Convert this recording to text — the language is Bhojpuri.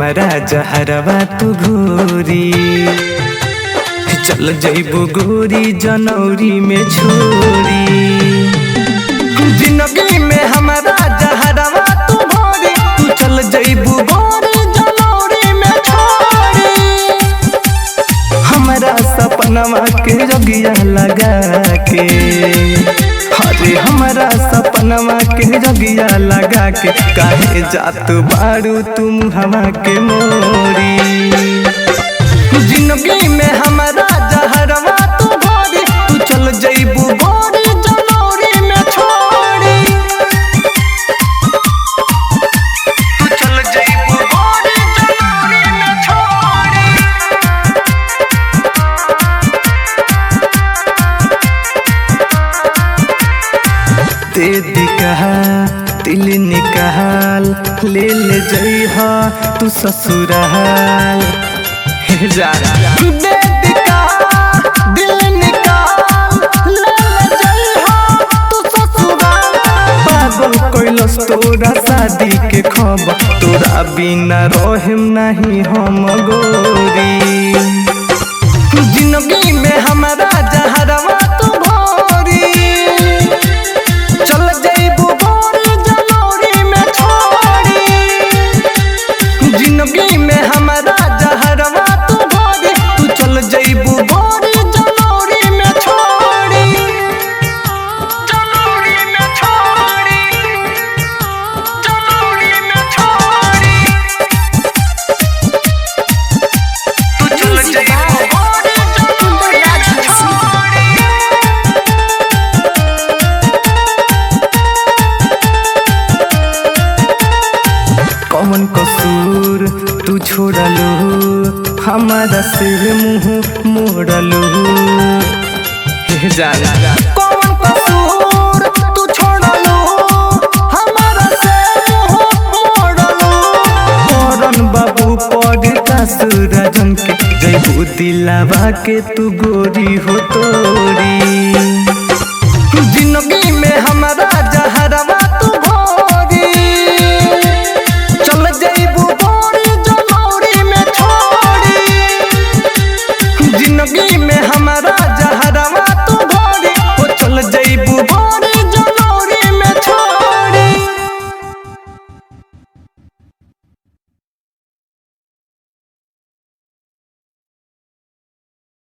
हमारा जहरवा तू घोरी, चल जइबू गोरी जनौरी में छोरी। जिंदगी में हमारा जहरवा तू घोरी, तू चल जइबू गोरी जनौरी में छोरी। हमारा सपनवा के जोगिया लगा के, अरे हमारा सपनवा के जोगिया लगा के, काहे जात बारू तुम हवा के मोरी। जिंदगी में हमारा जहरवा तू घोरी, तू चल जइबू गोरी जनौरी में छोरी। तू चल जइबू गोरी जनौरी में छोरी। ते दिकहा दिल निकाल ले ले जइहा तू ससुराल। जा दे दिका दिल निकाल ले ले जइहा तू ससुराल। पागल कैलस तोरा शादी के खबर, तोरा बिना रहेम नहीं हम गोरी। जिंदगी में हमारा जहरवा तू घोरी, चल जइबू गोरी जनौरी में छोरी। जिंदगी में हमारा जहरवा तू घोरी, तू चल जइबू गोरी जनौरी में छोरी। जनौरी में छोरी, जनौरी में छोरी। तू चल Music जइबू by गोरी Kundan जनौरी में Rajvanshi. छोरी। कौन कसूर तू छोड़लू, हमारा सिर मुँह मोड़लू। जा कौन कसूर तू छोड़लू, हमारा सिर मुँह मोड़लू। करन बाबू पर सूरजन के जइबू दिलावा के तू गोरी हो तोरी।